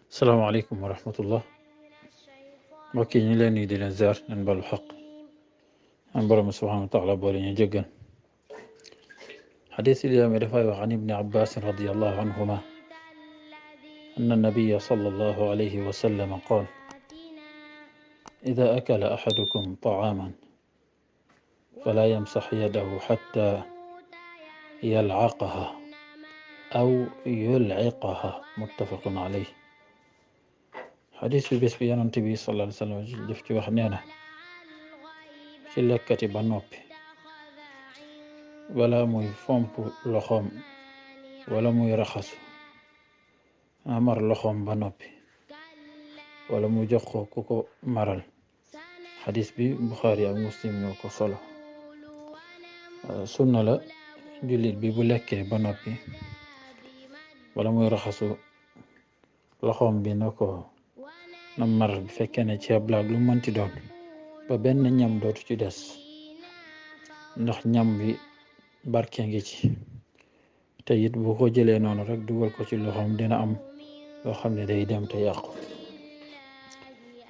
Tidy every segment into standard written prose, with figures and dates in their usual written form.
salaamaaleykum wa rahmatullah mbokk yi ñu leen di leen ziar leen balu xaq am borom subhanahu wa taala boole ñu jéggal xadis il yawmi dafay wax an ibni abbas radiallahu anhuma أن النبي صلى الله عليه وسلم قال إذا أكل أحدكم طعاما فلا يمسح يده حتى يلعقها أو يلعقها متفق عليه xadis bi bés bi yonent bi sallallahu alayhi wa sallam def ci wax nee na ci lekkati ba noppi wala muy fomp loxoom wala muy raxasu amar loxoom ba noppi wala mu jox ko ku ko maral xadis bi Buxaari ak Muslim ñoo ko solo sunna la jullit bi bu lekkee ba noppi wala muy raxasu loxoom bi na ko na maral bu fekkee ne ceeb la ak lu mënti doon ba benn ñam dootu ci des ndax ñam bi barke ngi ci te it bu ko jëlee noonu rek dugal ko ci loxoom dina am loo xam ne day dem te yàqu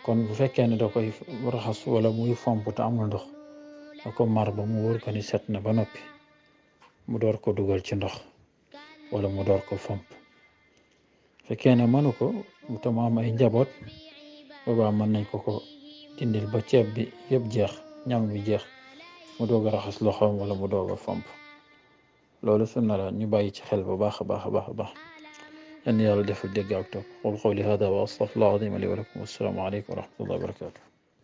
kon bu fekkee ne da koy raxas wala muy fomp te amul ndox da ko mar ba mu wóor ko ni set na ba noppi mu door ko dugal ci ndox wala mu door ko fomp fekkee ne mënu ko te mu am ay njaboot boobaa mën nañ ko dindil ba ceeb bi yëpp jeex ñam bi jeex mu doog a raxas loxoom wala mu doog a fomp loolu sunna la ñu bàyyi ci xel bu baax a baax a baax a baax yan yàlla defal dégg ak topp qul qawli hada wa astaghfirullah al-azim li wa lakum wassalaamu aleykum wa rahmatullahi wa barakatuh